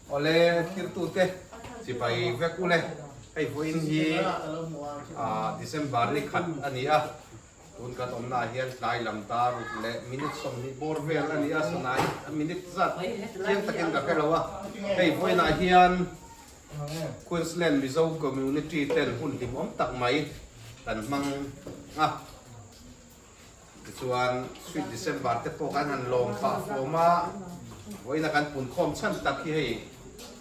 Awle thirtute chibai vek ule hei vawiin hi December ni khat a ni a, tun kan awmna ah hian tlai lam dar ruk leh minute 20 bawr vel a ni a, sanai minute zat chiang takin ka hre lo a, hei vawiin ah hian Queensland Mizo Community ten hun hlimawm tak mai kan hmang a. Tichuan Sweet December te pawh kan han lawm pah fawm a, vawiina kan punkhawm chhan tak hi hei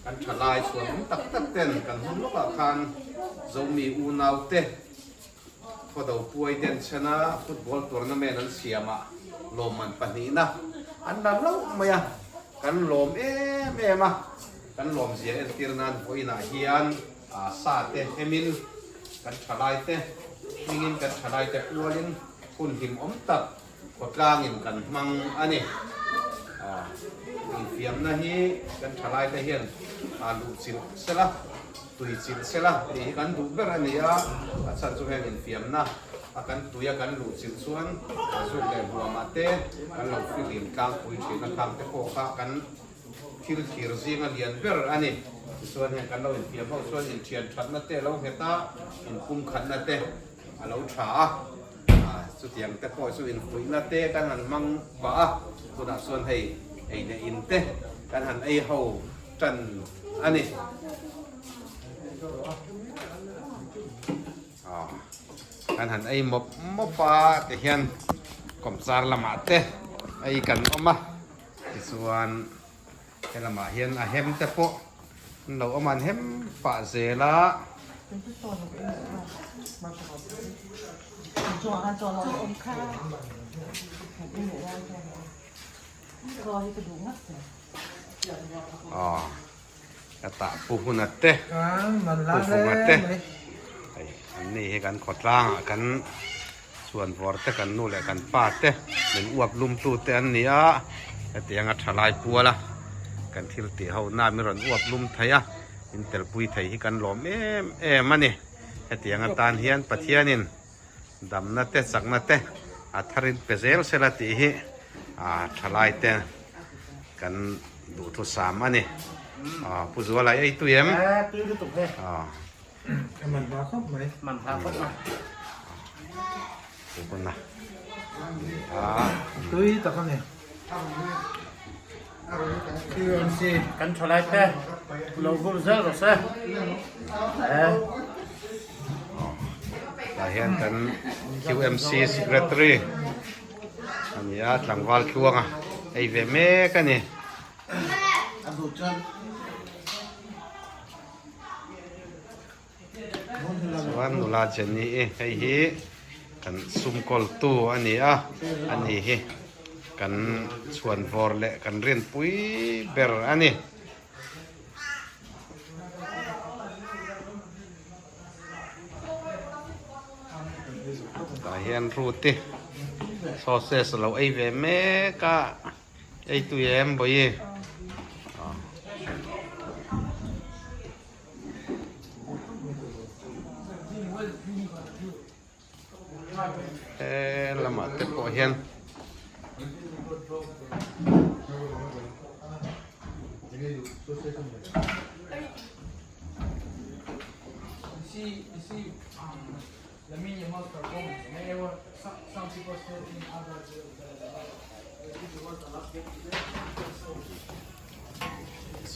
kan thalai chhuan awm tak tak ten kan hun lawkah khan Zomi unau te Khawdo Puai den chhena football tournament an siamah lawmman pahnihna an la hlauh mai a, kan lawm em em a, kan lawmzia entir nan vawiinah hian sa te hemin Kan thalaite hmingin kan thalaite pualin hun hlimawm tak khawtlangin kan hmang a ni. Infiamna hi kan thalaite hian luh chilh sela, tui chilh sela tih hi kan duh ber a ni a. A chhan chu heng infiamna a kan tuia kan luh chilh chuan zuk leh huamah te kan lo fihlim tlangpui thin a, khangte pawh kha kan Thil thlir zinga lian ber a ni. Tichuan heng kan lo infiam ho chuan inthian thatna te a lo nghet a, inpumkhatna te a lo tha a. Chutiang te pawh chu infuihna te kan han hmang pah a, tunah chuan hei ei leh in te kan han ei ho tan a ni. Kan han ei mawp mawp a, tihian kawmchar lamah te ei kan awm a. Tichuan he lamah hian a hem te pawh an lo awm a, an hem pah zel a. Aw ka tah pu huna te pu vunga te hei an ni hi kan khawtlang ah kan Chuan vawr te kan nu leh kan pa te min uap lum tu te an ni a, hetiang a thalai pual a kan thil tih ho na min rawn uap lum thei a, min telpui thei hi kan lawm em em a ni. Hetiang atan hian Pathianin damna te chakna te a tharin pe zel sela tih hi thalai te kan duhthusam a ni. Pu Zuala i ei tui em? A man hma khawp mai. Man hma khawp mai. Pukuna. Tui tak a ni. QMC. Kan thalai te lo vur zel rawh se. Tah hian kan QMC secretary a ni a, tlangval tluanga ei ve mek a ni. Chuan nula Jenny i hei hi kan sumkawltu a ni a, ani hi kan chhuanvawr leh kan rinpui ber a ni. Tah hian Ruth-i sausage a lo ei ve mek a. Ei tui em bawi? He lamah te pawh hian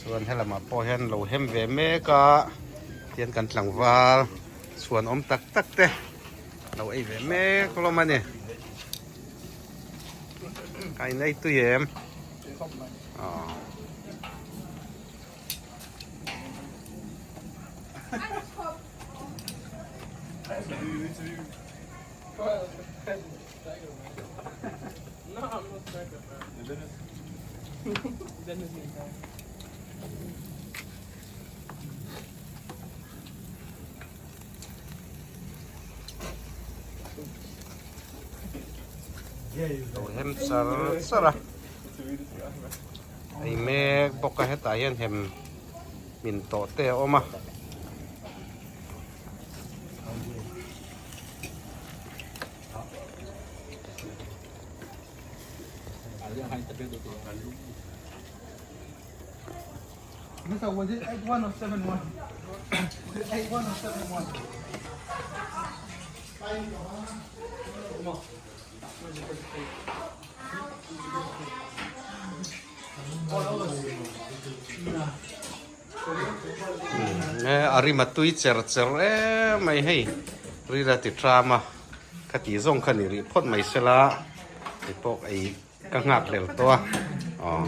Chuan helamah pawh hian lo hem ve mek a tihian kan tlangval chhuan awm tak tak te lo ei ve mek hlawm a ni a in ei tui em aw. Lo hem char char a ei mek bawk a hetah hian hem min tawh te a awm a. A rim a tui cher cher em mai hei rila ti tram a ka tih zawng kha ni rih phawt mai sela hei pawh ei ka nghak hlel tawh a aw.